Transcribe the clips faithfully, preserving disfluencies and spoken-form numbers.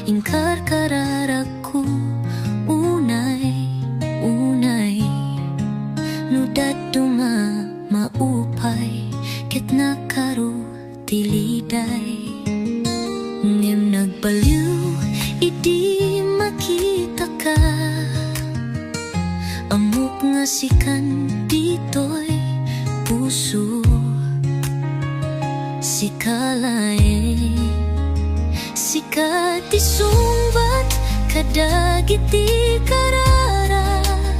Inkarkararagko unay, unay, no dadduma maupay ket nakaro ti liday. Ngem nagbaliw idi makitaka. Ammok nga sikan ditoy puso. Sika laeng, sika ti sungbat kadagiti kararag.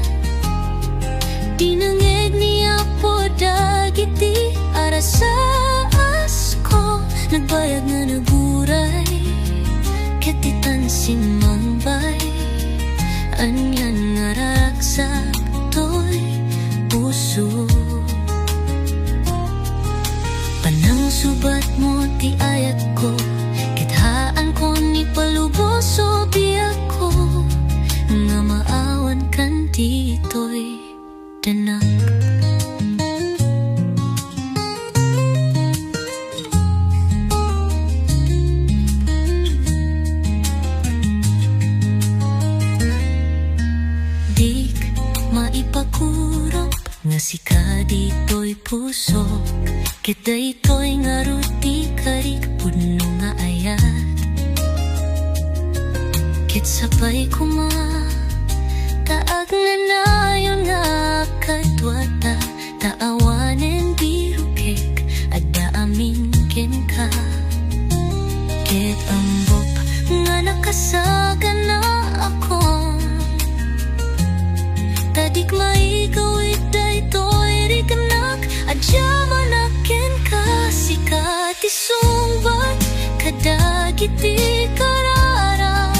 Dinengngeg ni Apo dagiti arasasko, nagbayag nga naguray, ket ditan simmangbay. Anian nga raragsak toy puso. Panangsubatmo ti ayatko, ket haanko ni paluboso biagko, nga maawankan ditoy danak. Dik maipakurop nga sika ditoy pusok, ket daytoy ngarud ti karik pudno nga ayat. Ket sapay koma ta agnanayon nga agkaduata, ta awanen birukek, adda amin kenka. Ket ammok nga nakasaganaakon, ta dik maigawid daytoy riknak, adda manak kenka. Sika ti sungbat kadagiti kararag.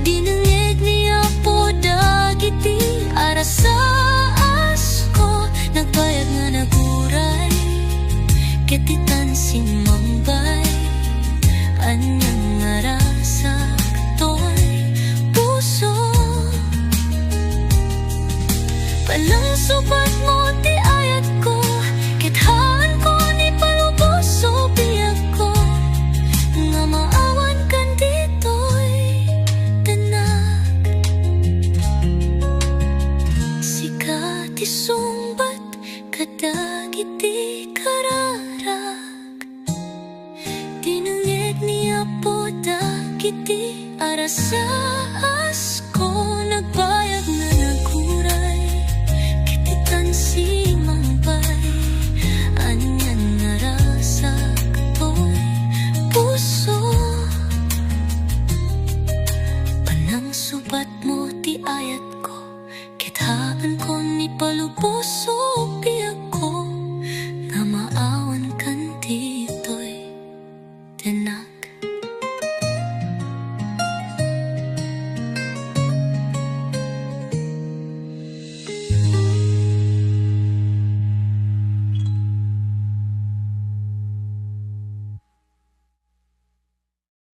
Dinengngeg ni Apo dagiti arasaasko, nagbayag nga naguray, ket ditan simmangbay. Anian nga raragsak toy puso. Panangsubatmo ti ayatko, ket haanko ni paluboso biagko, nga maawankan ditoy danak. Sika ti sungbat kadagiti kararag. Dinengngeg ni Apo dagiti arasaasko, nagbayag nga naguray, ket ditan si